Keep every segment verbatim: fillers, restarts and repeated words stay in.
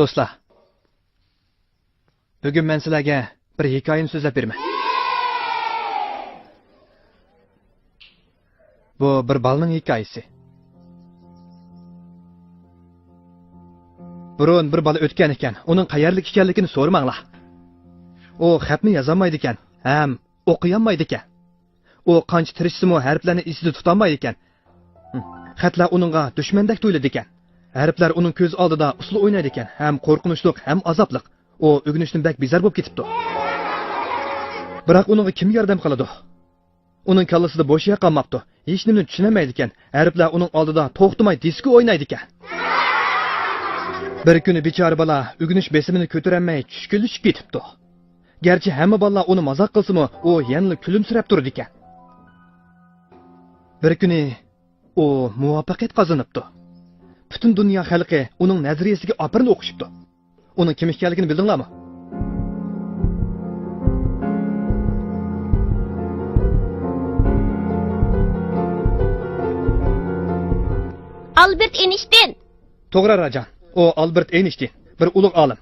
دوستلار، بۈگۈن مەن سىلەرگە بىر ھېكايىنى سۆزلەپ بېرىمەن. بۇ بىر بالىنىڭ ھېكايىسى. بۇرۇن بىر بالا ئۆتكەن ئىكەن، ئۇنىڭ قەيەرلىك ئىكەنلىكىنى سورىماڭلار. ئۇ خەتمۇ يازالمايدىكەن ھەم ئوقۇيالمايدىكەن. ئۇ قانچە تىرىشسىمۇ ھەرپلەرنى ئېسىدە تۇتالمايدىكەن. خەتلەر ئۇنىڭغا دۈشمەندەك تۇيۇلىدىكەن. ھەرپلەر ئۇنىڭ كۆز ئالدىدا ئۇسسۇل ئوينايدىكەن، ھەم قورقۇنچلۇق، ھەم ئازابلىق. ئۇ ئۆگىنىشتىن بەك بىزار بولۇپ كېتىپتۇ. بىراق ئۇنىڭغا كىم ياردەم قىلىدۇ؟ ئۇنىڭ كاللىسىدا بوش يەر قالماپتۇ. ھېچنېمىنى چۈشىنەلمەيدىكەن. ھەرپلەر ئۇنىڭ ئالدىدا توختىماي دىسكو ئوينايدىكەن. بىر كۈنى بىچارە بالا ئۆگىنىش بېسىمىنى كۆتۈرەلمەي چۈشكۈنلىشىپ كېتىپتۇ. گەرچە ھەممە بالىلار ئۇنى مازاق قىلسىمۇ، ئۇ يەنىلا كۈلۈمسىرەپ تۇرىدىكەن. بىر كۈنى ئۇ مۇۋەپپەقىيەت قازىنىپتۇ. پۈتۈن دۇنيا خەلقى ئۇنىڭ نەزەرىيەسىگە ئاپىرىن ئوقۇشۇپتۇ. ئۇنىڭ كىم ئىكەنلىكىنى بىلدىڭلارمۇ؟ ئالبېرت ئېينىشتىن. توغرا، راجان. ئۇ ئالبېرت ئېينىشتىن، بىر ئۇلۇغ ئالىم.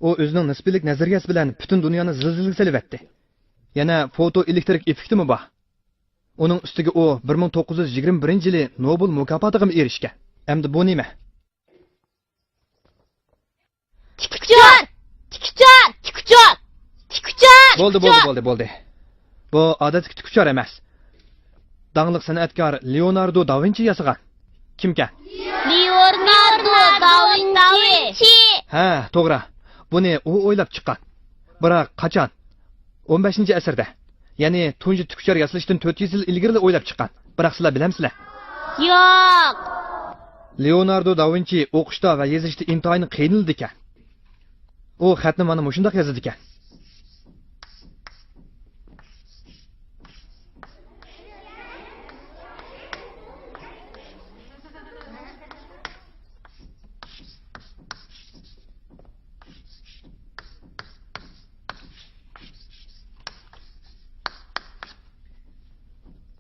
ئۇ ئۆزىنىڭ نىسپىيلىك نەزەرىيەسى بىلەن پۈتۈن دۇنيانى زىلزىلىگە سېلىۋەتتى. يەنە فوتو ئېلېكترىك ئېففېكتىمۇ بار. ئۇنىڭ ئۈستىگە ئۇ بىر مىڭ توققۇز يۈز يىگىرمە بىرىنچى يىلى نوبېل مۇكاپاتىغىمۇ ئېرىشكەن. ئەمدى بۇ نېمە؟ تىكىچور! تىكىچور! تىكىچور! تىكىچور! بولدى، بولدى، بولدى، بولدى. بۇ ئادەتتىكى تىكىچور ئەمەس. داڭلىق سەنئەتكار لېئوناردو داۋىنچى ياسىغان. كىمكەن؟ لېئوناردو داۋىنچى. ھە، توغرا. بۇنى ئۇ ئويلاپ چىققان. بىراق قاچان؟ ئون بەشىنچى ئەسىردە. يەنى تۇنجى تىكىچور ياسىلىشتىن تۆت يۈز يىل ئىلگىرىلا ئويلاپ چىققان. بىراق سىلەر بىلەمسىلەر؟ ياق. لېئوناردو داۋىنچى ئوقۇشتا ۋە يېزىشتا ئىنتايىن قىينىلىدىكەن. ئۇ خەتنى مانا مۇشۇنداق يازىدىكەن.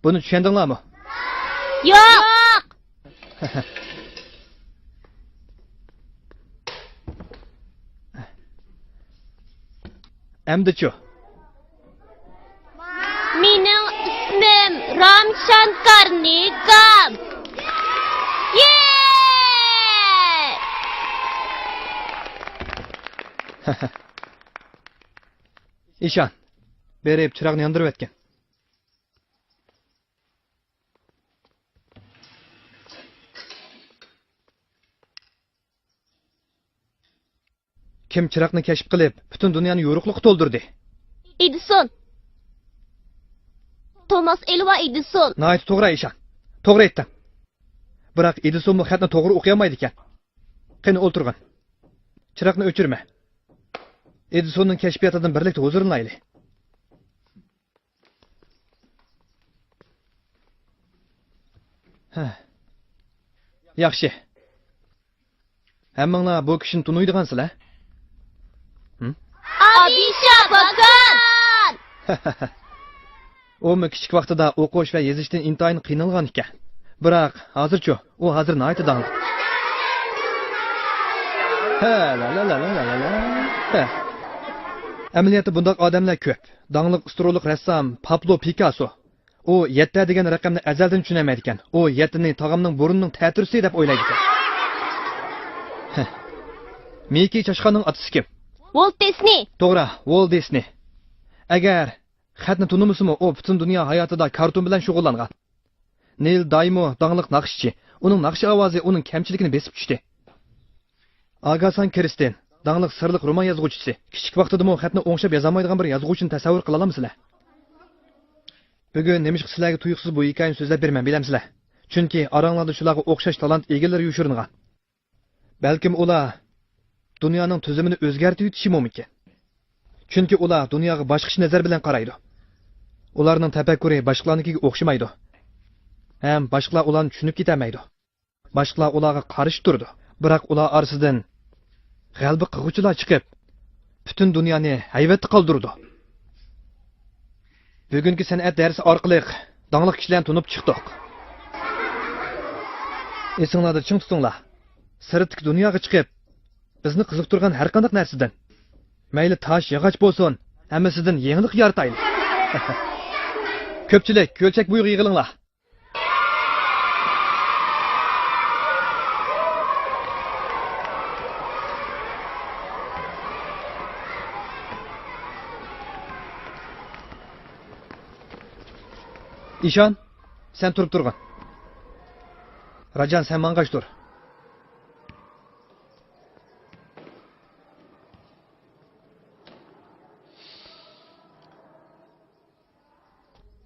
بۇنى چۈشەندىڭلارمۇ؟ ياق! ئەمدىچۇ؟ مېنىڭ ئىسمىم رام شانكار نىگام. يې! ئىشان، بېرىپ چىراغنى ياندۇرۇۋەتكىن. كىم چىراغنى كەشىپ قىلىپ، پۈتۈن دۇنيانى يورۇقلۇققا تولدۇردى؟ ئېدىسون. توماس ئەلۋا ئېدىسون. ناھايىتى توغرا، ئىشان. توغرا ئېيتتىڭ. بىراق ئېدىسونمۇ خەتنى توغرا ئوقۇيالمايدىكەن. قېنى، ئولتۇرغىن. چىراغنى ئۆچۈرمە. ئېدىسوننىڭ كەشپىياتىدىن بىرلىكتە ھۇزۇرلىنايلى. ھە. ياخشى. ھەممىڭلار بۇ كىشىنى تونۇيدىغانسىلەر؟ ھىم؟ ئابىشا باكان! ئۇمۇ كىچىك ۋاقتىدا ئوقۇش ۋە يېزىشتىن ئىنتايىن قىينالغان ئىكەن. بىراق ھازىرچۇ؟ ئۇ ھازىر ناھايىتى داڭلىق. ھە، لا، لا. ھە. ئەمەلىيەتتە بۇنداق ئادەملەر كۆپ. داڭلىق ئىسترولۇق رەسسام پابلو پىكاسسو. ئۇ يەتتە دېگەن رەقەمنى ئەزەلدىن چۈشىنەلمەيدىكەن. ئۇ يەتتىنى تاغامنىڭ بۇرنىنىڭ تەتۈرىسى دەپ ئويلايدىكەن. ھە. مىكى چاشقاننىڭ ئاتىسى كىم؟ ۋولت دىسنېي. توغرا، ۋولت دىسنېي. ئەگەر خەتنى تونۇمىسىمۇ، ئۇ پۈتۈن دۇنيا ھاياتىدا كارتون بىلەن شۇغۇللانغان. نېيل دايمۇ داڭلىق ناخشىچى. ئۇنىڭ ناخشا ئاۋازى ئۇنىڭ كەمچىلىكىنى بېسىپ چۈشتى. ئاگاسان كرىستىن، داڭلىق سىرلىق رومان يازغۇچىسى. كىچىك ۋاقتىدىمۇ خەتنى ئوڭشاپ يازالمايدىغان بىر يازغۇچىنى تەسەۋۋۇر قىلالامسىلەر؟ بۈگۈن نېمىشقا سىلەرگە تۇيۇقسىز بۇ ھېكايىنى سۆزلەپ بېرىمەن، بىلەمسىلەر؟ چۈنكى ئاراڭلاردا شۇلارغا ئوخشاش تالانت ئىگىلىرى يوشۇرۇنغان. بەلكىم ئۇلار دۇنيانىڭ تۈزۈمىنى ئۆزگەرتىۋېتىشى مۇمكىن. چۈنكى ئۇلار دۇنياغا باشقىچە نەزەر بىلەن قارايدۇ. ئۇلارنىڭ تەپەككۇرى باشقىلارنىڭكىگە ئوخشىمايدۇ. ھەم باشقىلار ئۇلارنى چۈشىنىپ كېتەلمەيدۇ. باشقىلار ئۇلارغا قارشى تۇرىدۇ. بىراق ئۇلار ئارىسىدىن غەلىبە قىلغۇچىلار چىقىپ، پۈتۈن دۇنيانى ھەيۋەتتە قالدۇرىدۇ. بۈگۈنكى سەنئەت دەرسى ئارقىلىق داڭلىق كىشىلەرنى تونۇپ چىقتۇق. ئېسىڭلاردا چىڭ تۇتۇڭلار. سىرتتىكى دۇنياغا چىقىپ، بىزنى قىزىقتۇرغان ھەرقانداق نەرسىدىن، مەيلى تاش، ياغاچ بولسۇن، ھەممىسىدىن يېڭىلىق يارىتايلى. كۆپچىلىك، كۆلچەك بويىغا يىغىلىڭلار. ئىشان، سەن تۇرۇپ تۇرغىن. راجان، سەن ماڭغاچ تۇر.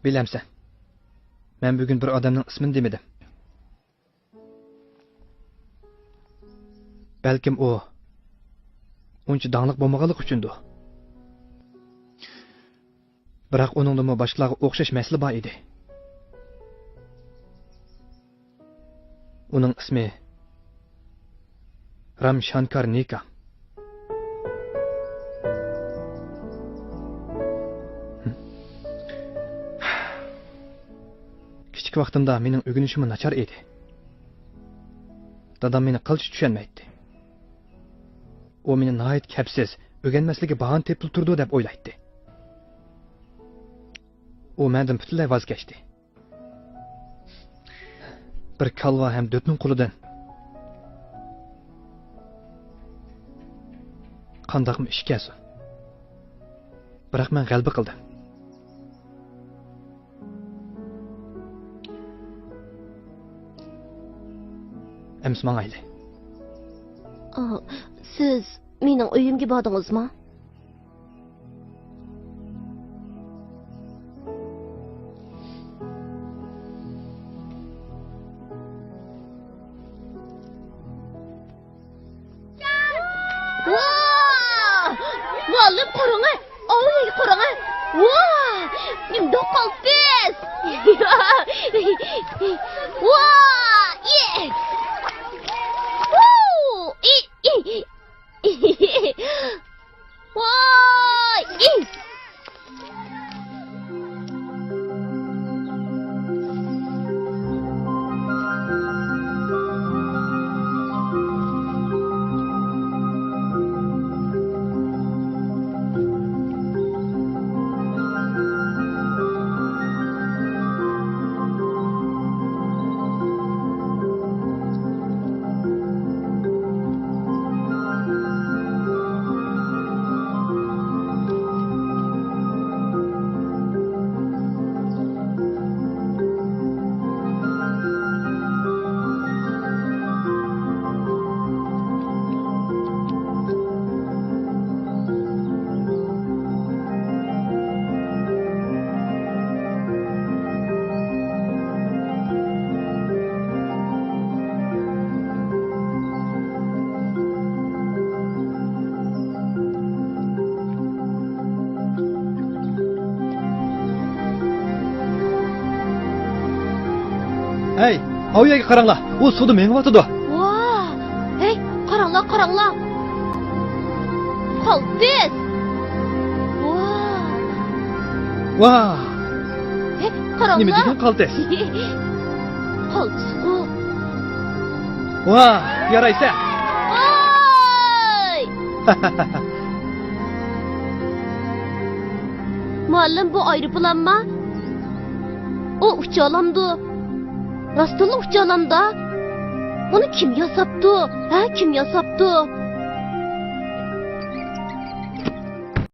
بىلەمسەن، مەن بۈگۈن بىر ئادەمنىڭ ئىسمىنى دېمىدىم. بەلكىم ئۇ ئۇنچە داڭلىق بولمىغانلىقى ئۈچۈندۇ. بىراق ئۇنىڭدىمۇ باشقىلارغا ئوخشاش مەسىلە بار ئىدى. ئۇنىڭ ئىسمى رام شانكار نىكا. كىچىك ۋاقتىمدا مېنىڭ ئۆگىنىشىممۇ ناچار ئىدى. دادام مېنى قىلچە چۈشەنمەيتتى. ئۇ مېنى ناھايىتى كەپسىز، ئۆگەنمەسلىككە باھانە تېپىپ تۇرىدۇ دەپ ئويلايتتى. ئۇ مەندىن پۈتۈنلەي ۋاز كەچتى. بىر كالۋا ھەم دۆتنىڭ قولىدىن قانداقمۇ ئىش كەلسۇن؟ بىراق مەن غەلىبە قىلدىم. ئەمىسە ماڭايلى. ئا، سىز مېنىڭ ئۆيۈمگە باردىڭىزمۇ؟ ۋا! مۇئەللىم، قاراڭە! ئاۋۇ يەرگە قاراڭە! ۋا! نېمانداق قالتىس! ۋا! ئى! ۋۇ! ئى! ئى! ۋاي! ئى! ھەي، ئاۋۇ يەرگە قاراڭلار، ئۇ سۇدا مېڭىۋاتىدۇ. ۋاھ! ھەي، قاراڭلار، قاراڭلار! قالتىس! ۋاھ! ۋاھ! ھەي، قاراڭلار! نېمە دېگەن قالتىس؟ قالتىسقۇ. ۋاھ، يارايسەن! ۋاي! مۇئەللىم، بۇ ئايروپىلانما؟ ئۇ ئۇچالامدۇ؟ راستتىنلا ئۇچالامدا؟ بۇنى كىم ياساپتۇ؟ ھە، كىم ياساپتۇ؟